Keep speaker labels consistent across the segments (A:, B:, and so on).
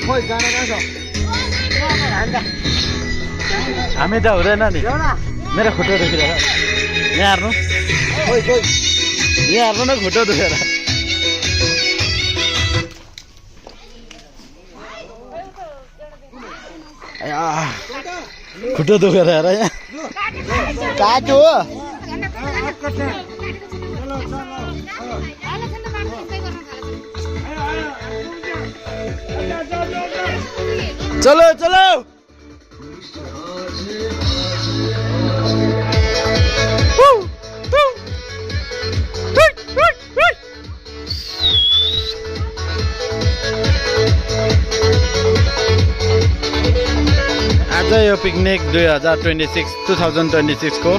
A: खोइ गाना कहाँ छ
B: हामी त हुँदैन नि मेरो खुट्टा दुखेर यहाँ हेर्नु
A: खोइ खोइ
B: यहाँ हेर्नु न खुट्टा दुखेर खुट्टा दुखेर हेर यहाँ
A: काट्यो
B: चलो चलो आज यो पिकनिक 2026 को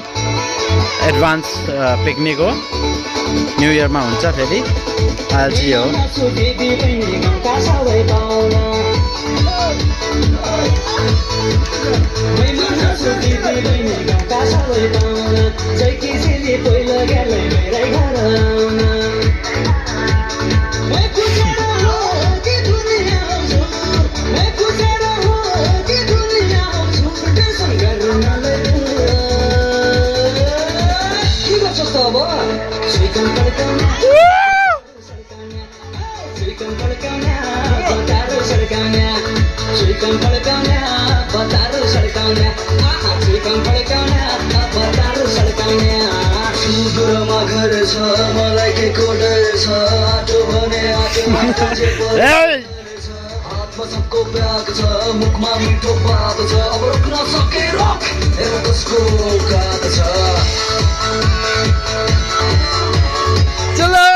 B: एडभान्स पिकनिक हो न्यू इयरमा हुन्छ फेरि आज यो
A: घर छ मलाई के कोडर छ आटो भने आटो हातमा सबको ब्याग छ मुखमा मिठो बात छ अब रोक्न सके रोक हेर कसको कात छ
B: चलो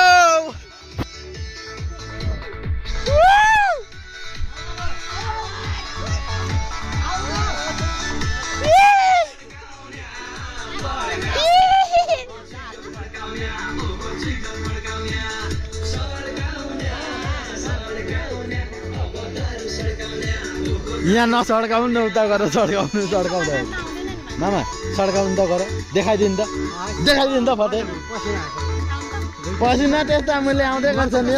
B: यहाँ नसड्काउनु न उता गरेर सड्काउँदा मामा सड्काउनु त गर देखाइदिनु त फटे पसिना त्यस्तो मैले आउँदै गर्छ नि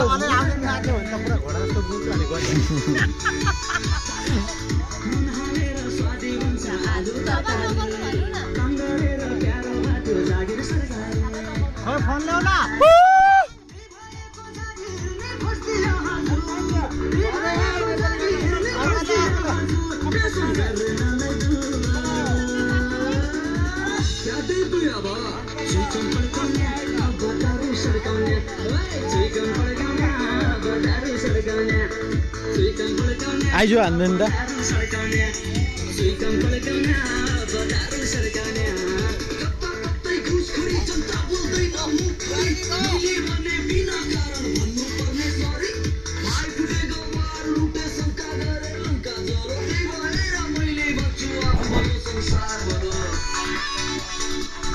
A: फोन ल्याउला
B: आइजो हान्नु नि त